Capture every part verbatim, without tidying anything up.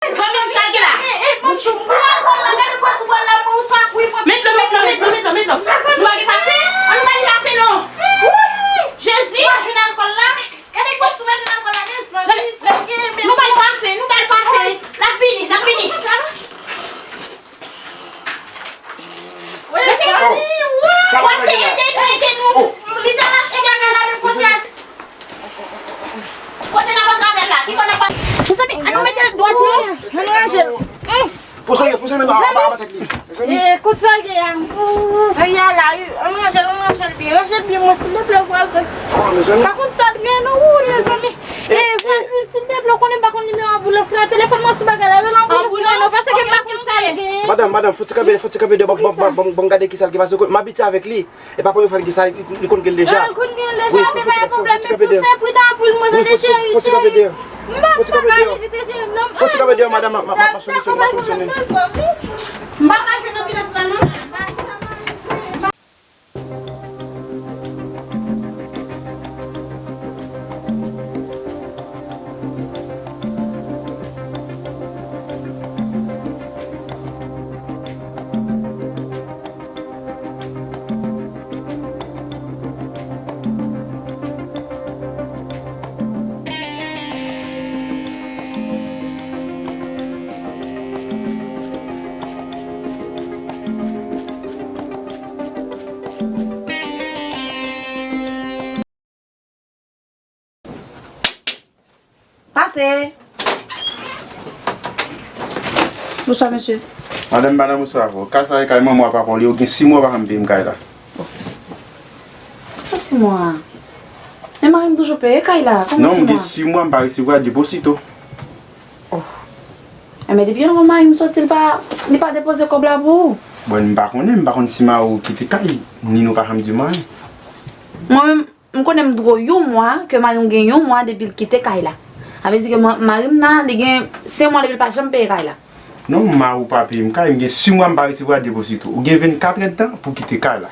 Zanmi m, sa l gen la? Bouch ou. Pran alkòl la, gade bwè sou bòl la, mwen ou swa kwi pran. Met dlo, met dlo, met dlo, met dlo, met dlo. Nou pa gen pafen? An nou ba li pafen non. Jezi. Ou pa jwenn alkòl la? Gade bwè sou, pa jwenn alkòl la, mezanmi, mezanmi. Nou ba l pafen, nou ba l pafen. L ap vini, l ap vini. Mezanmi, sa pa ede, ede, ede nou. Li t al achte bagay la, men kote a? Kote n ap antre avè l la? Ki bò n ap pase? Mezanmi, an nou mete l dwat non. An nou ranje l. Pou serye, pou serye, mezanmi, an ba tèt li. Mezanmi. E, kote sa ye a? Sa ye a la, an ranje l, an ranje l byen. Ranje l byen, mwen, silvouplè, vwazen. Pa konn sa l gen non, wi, mezanmi. E, vwazen, silvouplè, ou konnen m pa konn nimewo anbilans la. Telefòn mwen sou bagay la, rele anbilans la non, paske m pa konn sa l gen. Madanm, madanm, fò ti kanpe, fò ti kanpe deyò, ban m gade kisa l gen, paske m abitye avèk li. E pa premye fwa l gen sa, li konn gen l deja. Ah, l konn gen l deja, men pa gen pwoblèm, men pou fè pridan anpil, mwen tande cheri, cheri. M pa, m pa ka evite cheri, non. Fò ti kanpe deyò, madanm, m ap, m ap, m ap solisyone, m ap solisyone. M pa ka jwenn anbilans la, non. Pase. Bonswa, mesye. Madanm, madanm, bonswa. Kay sa e kay manman w a papa w li, ou gen sis mwa w pa janm peye m kay la. Kòman sis mwa? Men mari m toujou peye kay la. Kòman sis mwa? Non, m gen sis mwa m pa resevwa deposito. Oh. Enben, depi yon mwa mari m soti, li pa, li pa depoze kòb la pou ou. Bon, m pa konnen, m pa konn si mari w kite kay, ni nou pa janm di m anyen. Mwen menm, M konnen m dwe yon mwa, ke mari m gen yon mwa depi l kite kay la. Sa vle di ke mwen, mari m nan, li gen senk mwa depi l pa janm peye kay la. Non, mari w pa peye m kay, m gen sis mwa m pa resevwa deposito. Ou gen vennkat èdtan pou kite kay la.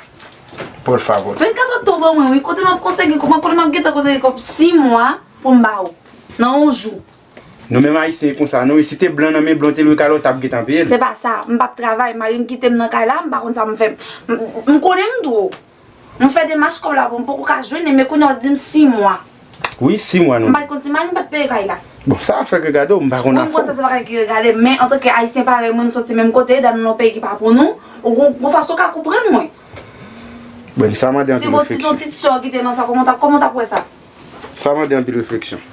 Por favor. Vennkat èdtan w ban mwen, wi. Kote m ap konsege kòb, kote m ap gentan konsege kòb sis mwa pou m ba ou. Nan yon jou. Nou menm Ayisyen e konsa, non? E si te blan nan men blan, te lwe kay la, w t ap gentan peye l. Se pa sa. M p ap travay, mari m kite m nan kay la, m pa konn sa m fè. M, m konnen m dwe w. M fè demach kòb la pou m poko ka jwenn li, men kounye a w di m sis mwa. Wi, sis mwa non. M pa t konn si mari m pa t peye kay la. Bon, sa afè k regade w, m pa konn afè w. Mwen m konn sa se bagay ki regade m, men antanke Ayisyen parèy mwen, nou soti menm kote, dan nou nan yon peyi ki pa pou nou, ou gon, gon fason w ka konprann mwen. Bon, sa mande anpil refleksyon. Si gon ti, si yon ti sè ki te nan sa, kòman w t ap, kòman w t ap wè sa? Sa mande anpil refleksyon.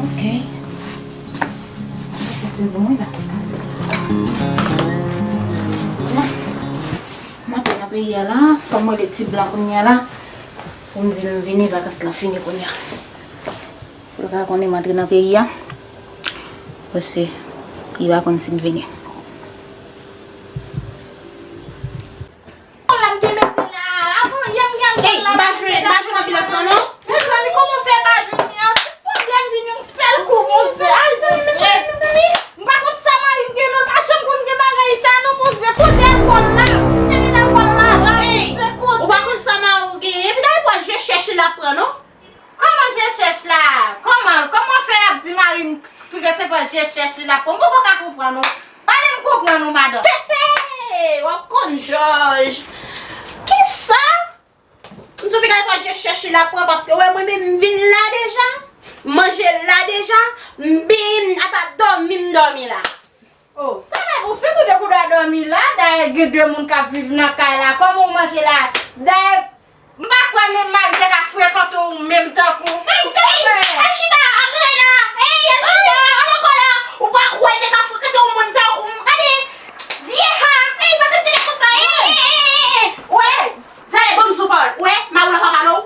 Ok. Sa se bon, wi, la. Bon. M antre nan peyi a la, fò m rele ti blan kounye a la, pou m di l m vini, vakans lan fini kounye a. Pou l ka konnen m antre nan peyi a, paske li pa konn si m vini. Kòb la m te mete la, avan yè m gen kòb la. Ey, m pa jwenn, m pa jwenn anbilans lan non. Mezanmi, kòman w fè pa jwenn li an? Tout pwoblèm vin Ap pran non. Kòman je chèch la? Kòman, kòman w fè ap di mari m ke se pa je chèch li l ap pran? M poko ka konprann ou. Pale m konprann ou, madanm. Hey, w ap konn jòj. Kisa? M sou piga pa je chèch li l ap pran paske wè mwen menm m vin la deja. M manje la deja. M bi, m ata dòmi m dòmi la. Oh, sa pa posib ou te kou dwa dòmi la. Dayè gen de moun k ap viv nan kay la. Kòman w manje la? Dayè, m pa kwè menm mari te ka frekante w menm tankou. Ey, ey, Achita, antre la. Ey, Achita, antre ankò la. Ou pa kwè te ka frekante w moun tankou m. Gade, vye ha. Ey, pa fè m tande konsa. Ey, ey, ey, ey, ey. Wè, dayè, ban m sou pawòl. Wè, mari w la pa pale w.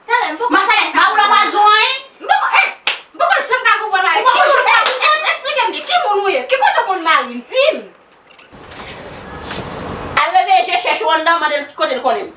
Talè, m poko... Ma talè, ma ou la pa zon, hein? M poko, eh, m poko janm ka konprann la. Ou poko janm ka... Eh, es-, esplike m byen, ki moun ou ye? Ki kote w konn mari m? Di m. Al reveye je chèch ou anndan, mande l ki kote l konnen m.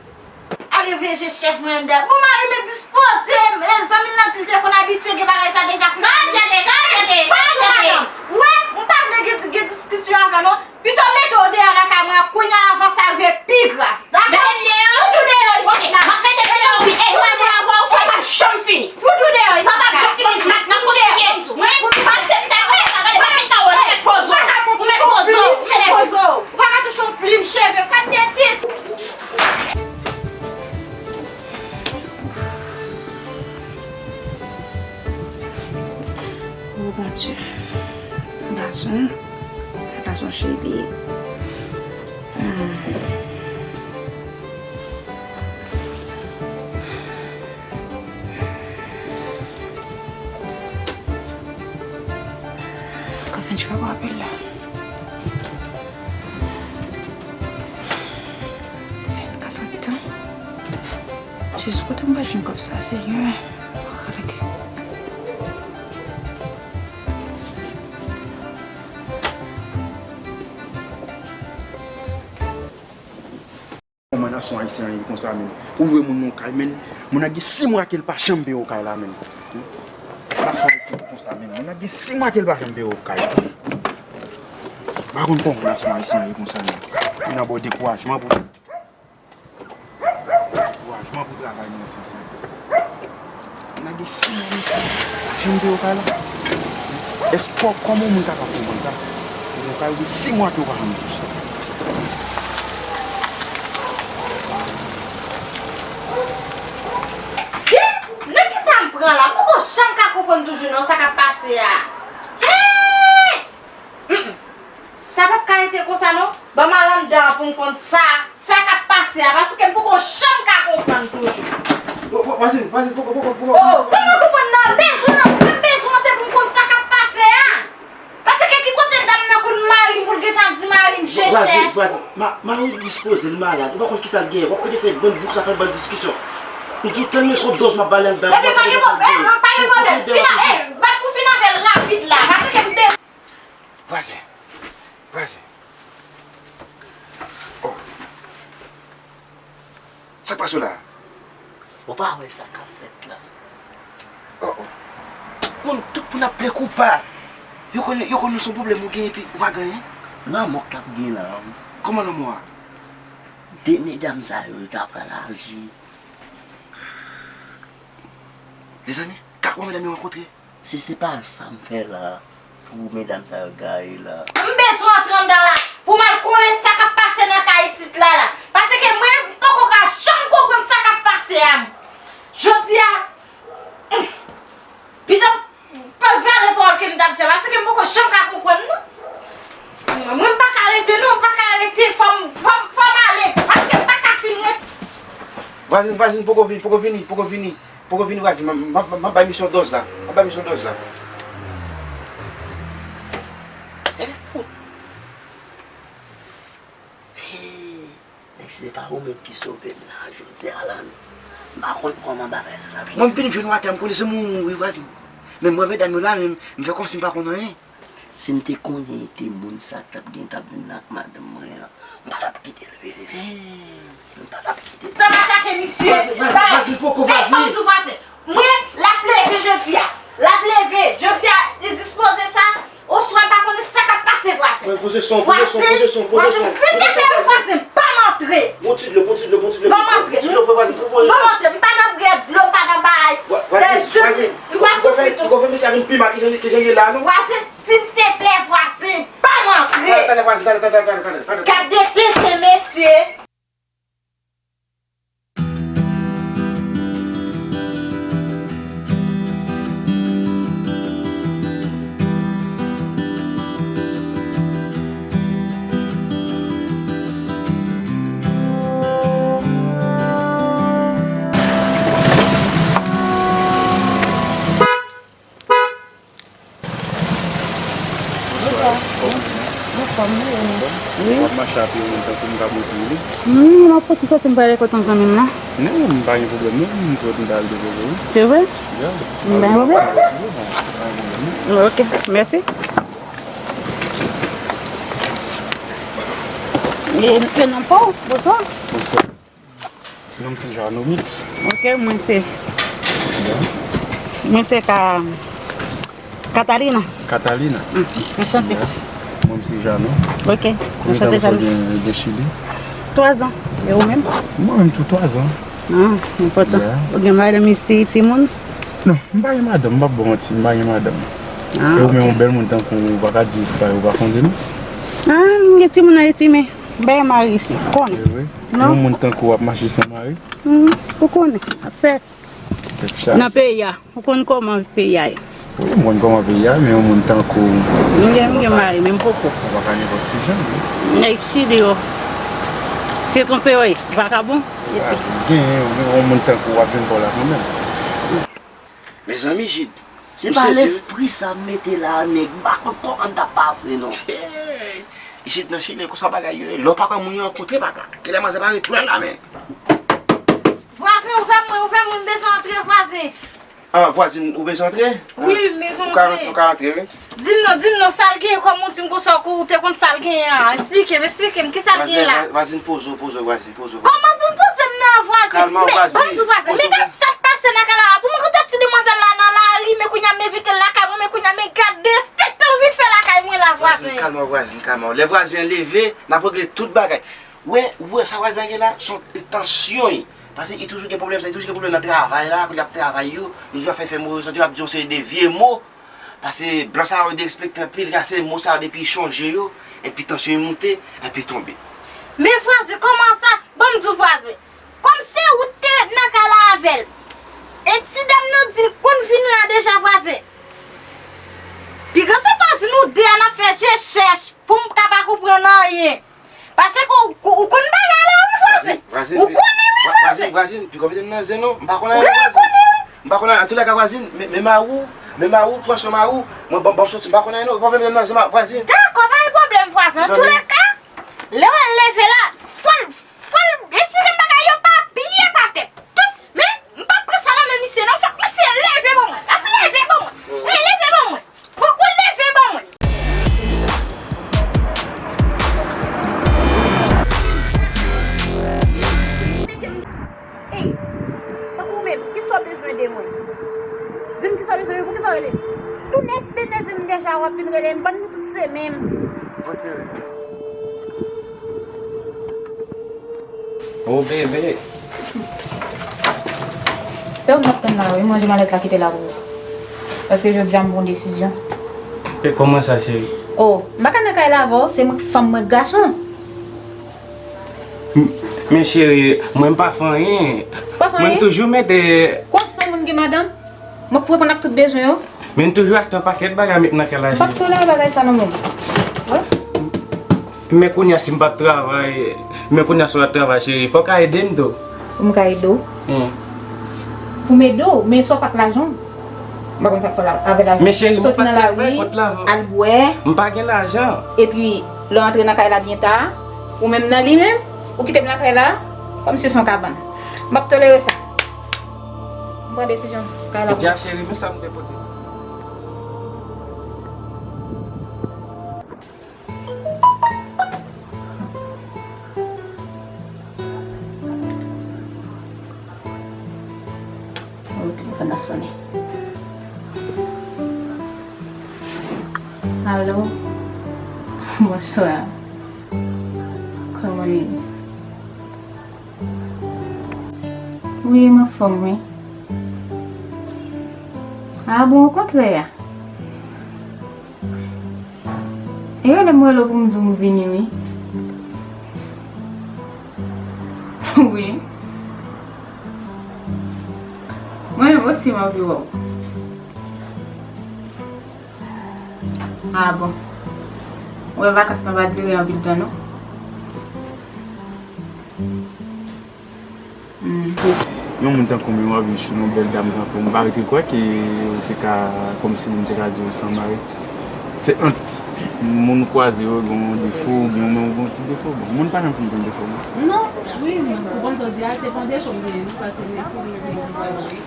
Al reveye je chèf mwen anndan. Bon, mari m endispoze m. Eh, zanmi l lan di l te konn abitye gen bagay sa deja kounye a. Ka tande, ka tande, ka tande. Wè, m pa vle gen, gen diskisyon avè w non. Pito mete w deyò nan kay mwen an kounye a avan sa rive pi grav. Dakò? Mete m deyò? Fout ou deyò isit la. Ok, m ap mete m deyò wi. Ey, ou pa gen avè w, sa p ap janm fini. Fout ou deyò isit la. Sa p ap janm fini. N ap, n ap kontinye. Mwen, pase m ta wè sa, gade, pa met nan wòl, ou met poze w. Ou met poze w. Ou pa ka touche yon plim cheve, pa t de tit. O Bondye. Gason, gason cheri. Hmm. Konbyen ti papa apèl la? Vennkat èdtan. Jezi, kote m pral jwenn kòb sa, Senyè? Kòman nasyon ayisyen an ye konsa menm? Ou lwe moun nan yon kay menm, moun nan gen sis mwa ke l pa janm peye yon kay la menm. Nasyon ayisyen an ye konsa menm, moun nan gen sis mwa ke l pa janm peye yon kay. M pa konn kòman nasyon ayisyen an ye konsa menm. Vin anba w dekourajman pou, dekourajman pou travay nan yon sans. Nèg gen sis mwa, pa janm peye w kay la. Èske, kòman yon moun kapab konprann sa? Yon kay gen sis mwa ke w pa janm touche. Mesye, nan kisa m pran la? M poko janm ka konprann toujou non sa k ap pase a. Hey! Mm, mm. Sa p ap ka rete konsa non. Ban m al anndan an pou m konn sa, sa k ap pase a, paske m poko janm ka konprann toujou. Vwazin, vwazin, poko, poko, poko. Oh, ban m konprann nan, bezwen an, m bezwen an te pou m konn sa k ap pase a. Paske ki kote dam nan konn mari m pou l gentan di mari m je chèch. Vwazin, vwazin, ma-, mari w dispoze, l malad. Ou pa konn kisa l genyen. W ap pede fè bann bouk sa, fè bann diskisyon. M di w tèlman se yon dòz m ap ba l anndan. Ebyen, pa gen pwoblèm, pa gen pwoblèm. Fin a, eh, bat pou fin avè l rapid la, paske m bezwen. Vwazen, vwazen. Oh. Sa k pase w la? Ou pa wè sa k ap fèt la? Oh, oh. Bon, tout moun ap plenn koupa. Yo konn, yo konn se yon pwoblèm ou gen epi ou pa gen anyen? Lanmò k t ap gen la. Kòman lanmò a? De medam sa yo, yo ta pral aji. Mezanmi, kat medam yo rankontre. Si se pa sa m fè la, pou medam sa yo gaye la. M bezwen antre anndan la, pou m al konnen sa k ap pase nan kay isit la la. Paske mwen, m poko ka janm konprann sa k ap pase a. Jodi a, hmm, pito, pa vale pawòl ke m t ap di a, paske m poko janm ka konprann non. Mwen, mwen m pa ka rete non, m pa ka rete, fò m, fò m, fò m ale, paske m pa ka fin ret. Vwazin, vwazin, poko vini, poko vini, poko vini. Poko vini, vwazin, m, m, m, m ap bay misye yon dòz la. M ap bay misye yon dòz la. Fè fout. Hey, nèg, si se pa ou menm ki sove m la, jodi a la, m pa konn kòman bagay la t ap ye. Mwen, m fin jwenn w atè, m konnen se mwen ou ye, vwazin. Men mwen, medam yo la, men m fè kòmsi m pa konn anyen. Si m te konnen te moun sa k t ap gen, t ap vin nan ak madanm mwen an, m pa t ap kite l vini. M pa t ap kite l. Tan atake misye. Vwazin, vwazin, vwazin, poko vwazin. Ey, fò m di w vwazin. Mwen, l ap leve jodi a. L ap leve. Jodi a, li dispoze sa. Oswa, m pa konnen sa k ap pase vwazin. Poze son, poze son, poze son, poze son. Vwazin, silteple, vwazin, ban m antre. Bon ti dlo, bon ti dlo, bon ti dlo. Ban m antre. Bon ti dlo, vwazin, bon ti dlo. Ban m antre. M pa nan brè dlo, m Pi mal, ki jan, ki jan ye la, non? Vwazen, silteplè, vwazen, pa m antre. Talè, talè, vwazen, talè, talè, talè, talè, talè. Gade tenten, mesye. Bonswa. Bonswa, m byen, wi. W ap mache a pye, ou menm, tankou m ka ba w ti minit? Hmm, m ap fè ti soti, m prale kot yon zanmi m nan. Non, m pa gen pwoblèm, non. M prè pou m ta al depoze w. Se vre? Ya. M pa gen pwoblèm. Al depoze w, pa gen pwoblèm, non. Ok, mèsi. E, e non pa w, bonswa. Bonswa. Non m se Janomit. Ok, mwen se, mwen se Ka-, Catalina. Catalina. Mm, anchante. Ya. Mwen m se Jano. Ok, anchante Jano. Konbyen tan w gen de Chili? Twazan. E ou menm? Mwen menm tou twazan. Ah, enpòtan. Ya. Ou gen madanm isi, timoun? Non, m pa gen madanm, m p ap ba w manti, m pa gen madanm. Ah, ok. E ou menm, yon bèl moun tankou w, ou pa ka di ou pa, ou pa fè yon de non? Ah, m gen timoun Ayiti, men m pa gen mari isi, ou konnen. E vre? Non. Yon moun tankou w ap mache san mari? Hmm, ou konnen, afè nan peyi a. Ou konn kòman peyi a ye. Wi, m konn kòman peyi a ye, men yon moun tankou w. M gen, m gen mari, men m poko. Ou pa ka nenpòt ki jan, wi. Nèg Chili yo. Se twonpe yo ye, vakabon. Epi gen, yon moun tankou w ap jwenn pa w la kanmenm. Mezanmi, Jid. Se pa lespri sa m mete la, nèg. M pa konn kòman m t ap pase, non. Hey! Isit nan Chili, konsa bagay yo ye. Lè w pa kwè moun yo rankontre, papa. Kilè manzè pa ret twèl la, men. Vwazen, ouvè mwen, ouvè mwen, m bezwen antre, vwazen. Ah, vwazin, ou bezwen antre? Wi, m bezwen antre. Ou ka, ou ka antre, wi. Di m non, di m non, sa l genyen, kòm ou di m konsa, ou te konn sa l genyen an. Esplike m, esplike m, kisa l genyen la? Vwazin, vwazin, poze w, poze w, vwazin, poze w. Kòman pou m poze m nan, vwazin? Kalma w, vwazin. Men, ban m di w, vwazin, men gad sa k pase nan kay la la. Pou mwen konn ti demwazèl la nan lari, men kounye a m envite l lakay mwen, men kounye a, men gad derespektan vin fè lakay mwen la, vwazin. Vwazin, kalma w, vwazin, kalma w. Lè vwazin an leve, n ap regle tout bagay. Wè, ou wè sa vwazin an gen la, se yon tansyon, wi. Paske li toujou gen pwoblèm sa, li toujou gen pwoblèm nan travay la, kou l ap travay yo, li toujou ap fè, fè move santi, l ap di yon seri de vye mo. Paske blan sa yo derespekte anpil, kase mo sa yo depi l chonje yo, epi tansyon l moute, epi l tonbe. Men vwazin, kòman sa? Ban m di w vwazin. Kòm se ou t te nan kay la avè l. E ti dam nan di l konn vin la deja vwazin. Pi gran se vwazin nou de a n ap fè je chèch pou m ka pa konprann anyen. Paske ou, ou, ou konn bagay la wi vwazin. Vwazin, ou konnen wi vwazin. Vwazin, vwazin, pi konprann m nan zen non. M pa konn anyen vwazin. M pa konn anyen. Antoulèka vwazin, men, men mari w, men mari w, pran swen mari w. Mwen, ban, ban m soti, m pa konn anyen non. Ou pa vle m nan zen vwazin. Dakò, pa gen pwoblèm vwazin. Antoulèka, lè w al leve la, fò l, fò l esplike m bagay yo pa pye pa tèt. Tout, men, m p ap pran sa nan men misye non, fòk misye leve ban mwen. L ap leve ban mwen. Wi, leve ban mwen. Fòk ou leve ban mwen. Ey, tankou ou menm, kisa w bezwen de mwen? Di m kisa w bezwen de mwen, poukisa w rele m? Tou nève, nève m deja, w ap vin rele m, bann nou tout se menm. Mwen cheri. Oh, bebe. Se ou m ap tann la, wi. Manje malèt la kite la pou ou. Paske jodi a m pran yon desizyon. E kòman sa, cheri? Oh, m pa ka nan kay la avè w, se mwen k fanm, mwen k gason. M-, men cheri, mwen m pa fè anyen. Pa fè anyen? Mwen m toujou mete. Konsa moun gen madanm? Mwen k pou reponn ak tout bezwen yo. Men m toujou achte yon pakèt bagay met nan kay la, cheri. M p ap tolere bagay sa non, men. Wè? Men kounye a si m p ap travay, men kounye a si w ap travay, cheri, fò w ka ede m tou. Pou m ka ede w? Hmm. Pou m ede w, men sòf ak lajan w. M pa konn sa k fè avè lajan. Men cheri, mwen pa t travay kont lajan. Soti nan lari, al bwè. M pa gen lajan. Epi, lè w antre nan kay la byen ta, ou menm nan li menm, ou kite m lakay la, kòmsi se yon kabann. M p ap tolere sa. M pran desizyon kay la. Dja cheri, men sa m te pote. Oh, telefòn nan sonnen. Alo? Bonswa. Kòman w ye? Wi, m anfòm, wi. A bon, okontrè. Yo rele m, rele w pou m di w m vini, wi. Wi. Mwen menm osi m anvi wè w. Ah bon. Ou wè vakans lan pa dire anpil tan non. Hmm. Yon moun tankou mwen, w ap vin sou yon bèl dam tankou m, m pa rete kwè ke ou te ka, kòmsi m te ka di w san mari. Se ant moun kwaze yo, gen yon defo, oubyen ou menm ou gen yon ti defo. Bon, moun pa janm fin gen defo, non. Non, wi, m konprann sa w di a, se pa yon defo m genyen, wi, paske m te souri, m te di, wi.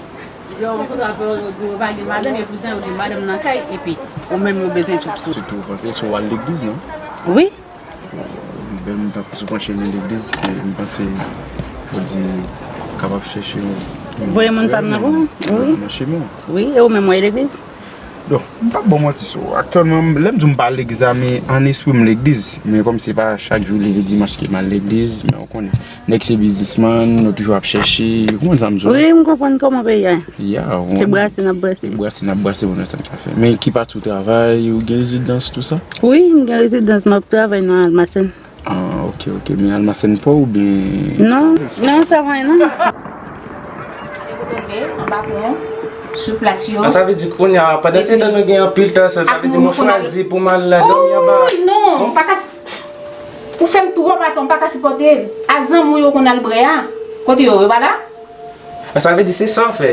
Yo, m kontan apre yo di yo pa gen madanm, e poutan yo gen madanm nan kay, epi ou menm yo bezwen tchoup sou. Sitou ou panse si w al legliz, non? Wi. Bèl m tankou sou panche men legliz, ke m panse fò di kapab chèche yon, yon voye moun pa m nan pou mwen, wi. Nan chemen. Wi, e ou menm w al legliz? Bon, m p ap ba w manti sou ou. Aktyèlman, lè m di w m pa al legliz la, men an espri m legliz. Men kòm se pa chak jou leve dimanch ke m al legliz, men ou konnen. Nèg se biznismann, nou toujou ap chèche, ou konprann sa m di w? Wi, m konprann kòman peyi a ye. Ya, ou konprann? Se brase n ap brase. Se brase n ap brase pou nou sa n ka fè. Men ki pati ou travay, ou gen rezidans, tou sa? Wi, m gen rezidans, m ap travay nan Almasen. Ah, ok, ok. Men Almasen pa w oubyen? Non, non, sa va, non. Kote w vle, anba pon, sou plas yo. Ah, sa vle di kounye a, pandan se tan nou gen anpil tan ansanm, sa vle di mwen chwazi pou m al dòmi anba. Wi, non, m pa ka. Ou fè m twòp atò, m pa ka sipòte l. A zanmi w yo konn al bwè a. Kote yo, yo pa la? Sa vle di se sa w fè.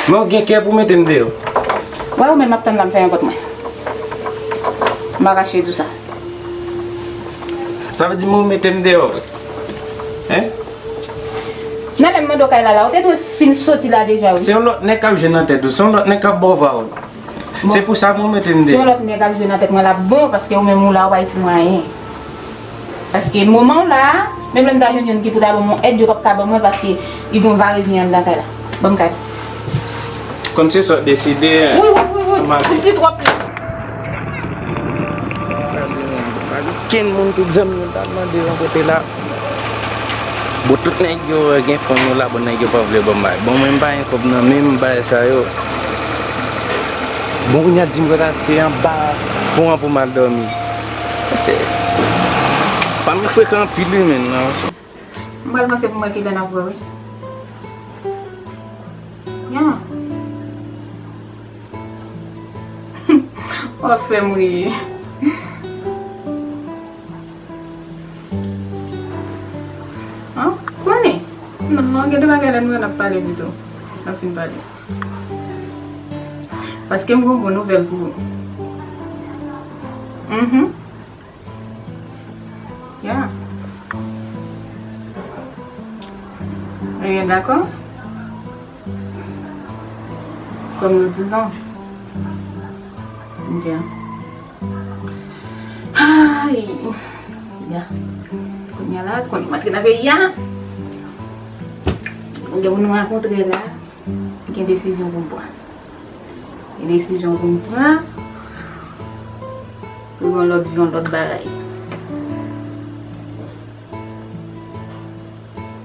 Men w gen kè pou mete m deyò. Wè ou menm m ap tann la, m fè nenpòt mwen. M pa kache di w sa. Sa vle di men w mete m deyò. Hein? Nan lè m mande w kay la la, ou te dwe fin soti la deja, wi. Se yon lòt nèg k ap jwe nan tèt ou, se yon lòt nèg k ap ba w pawòl. Bon. Se pou sa mwen mete m deyò. Se yon lòt nèg ap jwe nan tèt mwen l ap bon, paske ou menm ou la, ou pa itil mwen anyen. Paske moman w la a, menm lè m ta jwenn youn ki pou ta ban m yon èd, yo p ap ka ban mwen paske li gen yon varevyen anndan kay la. Ban m kay la. Kòm se sa w deside, wi, wi, wi, wi. Ou di twòp la. Pa gen okenn moun tout zanmi m ta mande yon kote la. Bon, tout nèg yo gen fanm yo la, bon, nèg yo pa vle ban m bagay. Bon, mwen m pa gen kòb nan men m, bagay sa yo. Bon, kounye a di m konsa se anba pon an pou m al dòmi. Se pa m frekan anpil wi, men non. M pral panse pou m wè kilè n ap wè, wi. Ya. W ap fè m ri. An, konnen. Non, gen de bagay la nou wè n ap pale pito. N ap fin pale. Paske m gen yon bon nouvèl pou ou. Mhm. Ya. Ebyen, dakò. Kòm nou dizon. Ya. Ay. Ya. Kounye a la, kounye a m antre nan peyi a. Lè nou rankontre la, gen desizyon pou m pran. Gen desizyon pou m pran pou yon lòt vi, yon lòt bagay.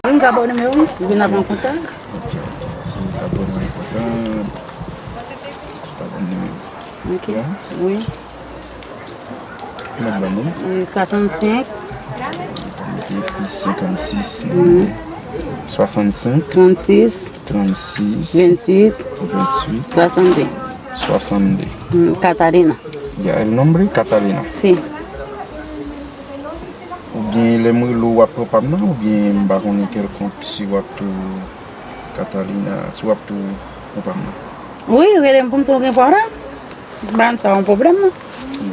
Wi, m ka ba w nimewo m, ou vin avè yon kontak. Ok, si w ka ba mwen yon kontak, ou ka ba m nimewo. Ok, wi. Ki nòt ba nou? E, swasannsenk. Mete plis senkannsis. Swasannsenk. Trannsis. Trannsis. Venntuit. Venntuit. Swasannde. Swasannde. Mm, Catalina. Ya, el nombre Catalina. Si. Oubyen lè m rele w, w ap pran pa m nan, oubyen m pa konnen kèlkonk si w ap tou Catalina, si w ap tou pran pa m nan. Wi, rele m pou m tou gen pwoblèm. M pa wè sa yon pwoblèm, non.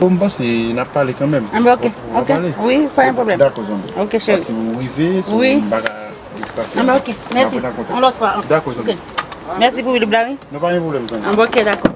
Bon, m panse n ap pale kanmenm. Anben, ok, ok. Wi, pa gen pwoblèm. Dakò, zanmi. Ok, cheri. Pase ou rive, si m pa ka despase. Anben, ok. Mèsi. Yon lòt fwa. Dakò, zanmi. Ok. Mèsi pou lib la, wi. Non, pa gen pwoblèm, zanmi. Anben, ok, dakò.